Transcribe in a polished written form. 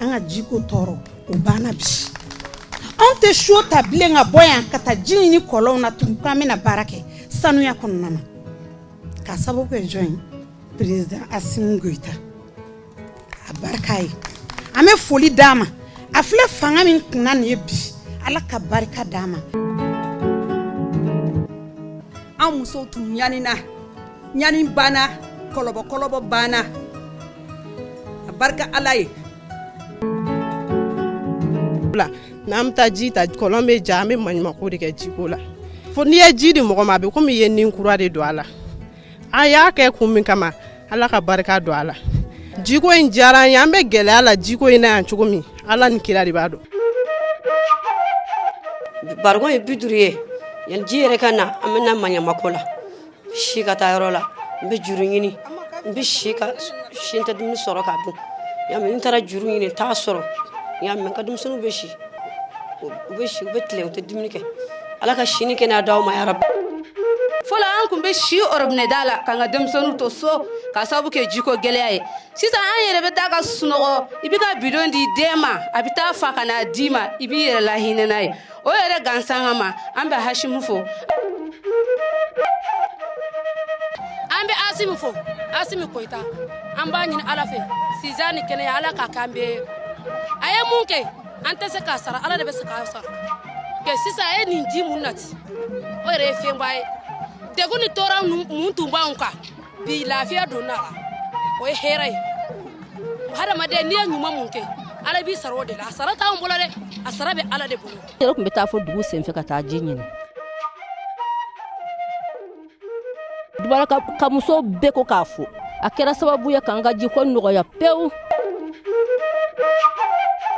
An ka jiko tɔɔrɔ o banna bi. Anw tɛ seau ta bilen ka bɔ yan ka taa ji ɲini kɔlɔnw na tun k'an bɛna baara kɛ sanuya kɔnɔna na. K'a sababu kɛ jɔn ye? Président Assimi Goïta. A barika ye. An bɛ foli d'a ma. A filɛ fanga min kunna nin ye bi, Ala ka barika d'a ma. An musow tun ɲanina, ɲani banna, kɔlɔbɔkɔlɔbɔ banna. A barika Ala ye. N'an bɛ taa ji ta, kɔlɔn bɛ ja, an bɛ maɲumanko de kɛ jiko la. Fo n'i ye ji di mɔgɔ ma, a bɛ komi i ye nin kura de don a la. An y'a kɛ kun min kama, Ala ka barika don a la. Jiko in diyara an ye, an bɛ gɛlɛya la jiko in na yan cogo min, Ala ni kira de b'a dɔn. Barikon ye 50 ye, yanni ji yɛrɛ ka na, an bɛ na maɲamako la. Si ka taa yɔrɔ la, n bɛ juru ɲini, n bɛ si ka si n tɛ dumuni sɔrɔ k'a dun. Y'a mɛn, n taara juru ɲini, n t'a sɔrɔ. Y'a mɛn, n ka denmisɛnninw bɛ si, u bɛ si, u bɛ tilen, u tɛ dumuni kɛ. Ala ka si ni kɛnɛya d'aw ma ya rabi. Fɔlɔ an tun bɛ si robinet da la k'an ka denmisɛnninw to so k'a sababu kɛ jiko gɛlɛya ye. Sisan an yɛrɛ bɛ taa ka sunɔgɔ, i bɛ ka bidon di den ma, a bɛ taa fa ka n'a d'i ma, i b'i yɛrɛ lahinɛ n'a ye. O yɛrɛ gansan kama, an bɛ Hasimu fo. An bɛ Asimi fo, Asimi Goïta. An b'a ɲini Ala fɛ, sisan ni kɛnɛya, Ala k'a k'an bɛɛ ye. A ye mun kɛ, an tɛ se k'a sara, Ala de bɛ se k'a sara. Kɛ sisan a ye nin ji mun nati, o yɛrɛ ye fɛnba ye. Degun ni tɔɔrɔ mun tun b'anw kan, bi lafiya donna a la, o ye hɛrɛ ye. Hadamaden, n'i ye ɲuman mun kɛ, Ala b'i sara o de la. A sara t'anw bolo dɛ, a sara bɛ Ala de bolo. N yɛrɛ tun bɛ taa fo dugu senfɛ ka taa ji ɲini. Dubara ka muso bɛɛ ko k'a fo. A kɛra sababu ye k'an ka jiko nɔgɔya pewu.